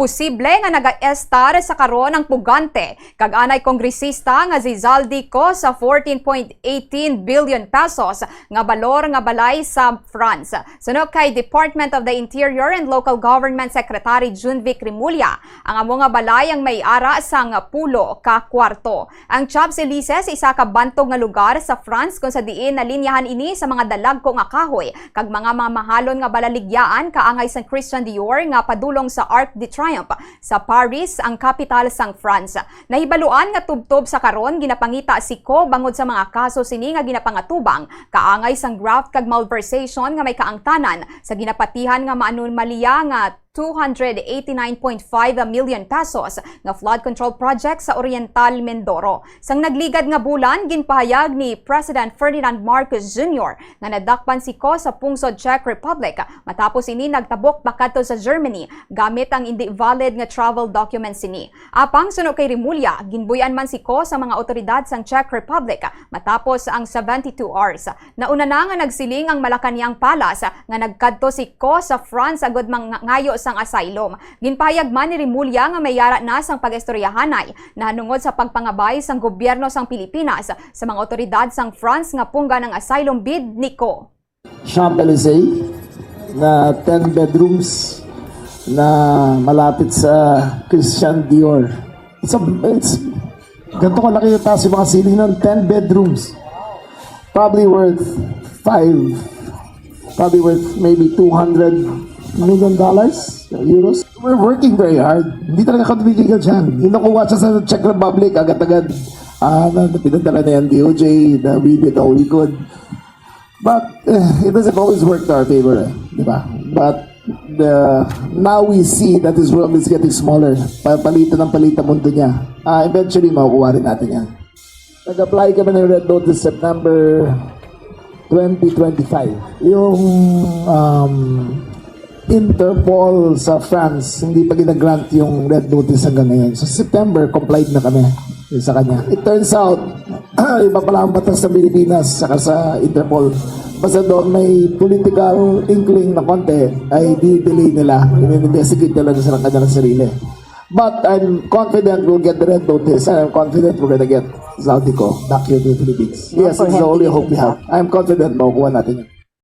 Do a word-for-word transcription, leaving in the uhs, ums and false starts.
Posible nga nagaestar sa karon ang pugante kag anay kongresista nga si Zaldy Co sa fourteen point eighteen billion pesos nga balor nga balay sa France. Suno kay Department of the Interior and Local Government Secretary Junvic Remulla, ang amo nga balay ang may ara sang pulo ka kwarto. Ang Champs-Élysées isa ka bantog nga lugar sa France kung sa diin nalinyahan ini sa mga dalagko nga kahoy kag mga mamahalon nga balaligyaan kaangay sang Christian Dior nga padulong sa Arc de Triomphe sa Paris, ang kapital sang France. Nahibaluan nga tubtob sa karon ginapangita si Co bangod sa mga kaso sini nga ginapangatubang kaangay sang graft kag malversation nga may kaangtanan sa ginapatihan nga maanomaliya nga two hundred eighty-nine point five million pesos nga flood control project sa Oriental Mindoro. Sang nagligad nga bulan, ginpahayag ni President Ferdinand Marcos Junior nga nadakpan si Co sa pungsod Czech Republic matapos ini nagtabok pakadto sa Germany gamit ang indi valid nga travel documents sini. Apang suno kay Remulla, ginbuy-an man si Co sa mga awtoridad sang Czech Republic matapos ang seventy-two hours. Nauna na nga nagsiling ang Malacañang Palace nga nagkadto si Co sa France agud mangayo sang asylum. Ginpahayag man ni Remulla nga may ara na sang pag-istoryahanay nahanungod sa pagpangabay sang gobyerno sang Pilipinas sa mga awtoridad sang France nga punggan ang asylum bid ni Co. Champs-Élysées na ten bedrooms na malapit sa Christian Dior. It's a, it's, ganito kalaki yung taas yung mga ceiling ng ten bedrooms. Probably worth five, probably worth maybe two hundred million dollars, euros. We're working very hard. Hindi talaga kami tigil dyan. Kinukuha siya sa Czech Republic, agad-agad. Ah, na, pinadala na yan, D O J, na we did all we could. But uh, it doesn't always work to our favor, eh, di ba? But the, now we see that this world is getting smaller. Pa- Palitan ng palitan mundo niya. Ah, eventually, makukuha rin natin yan. Nag-apply kami ng Red Notice September twenty twenty-five. Yung um, Interpol sa France, hindi pa gina-grant yung Red Notice hanggang ngayon. So September, complied na kami sa kanya. It turns out, iba pala ang batas ng Pilipinas saka sa Interpol. Basta doon may political inkling na konti, ay di-delay nila. I-investigate nila sa kanilang sarili. But I'm confident we'll get the Red Notice. I'm confident we're gonna get Zaldy Co back here to the Philippines. Yes, it's the only hope we have. I'm confident makukuha natin yun.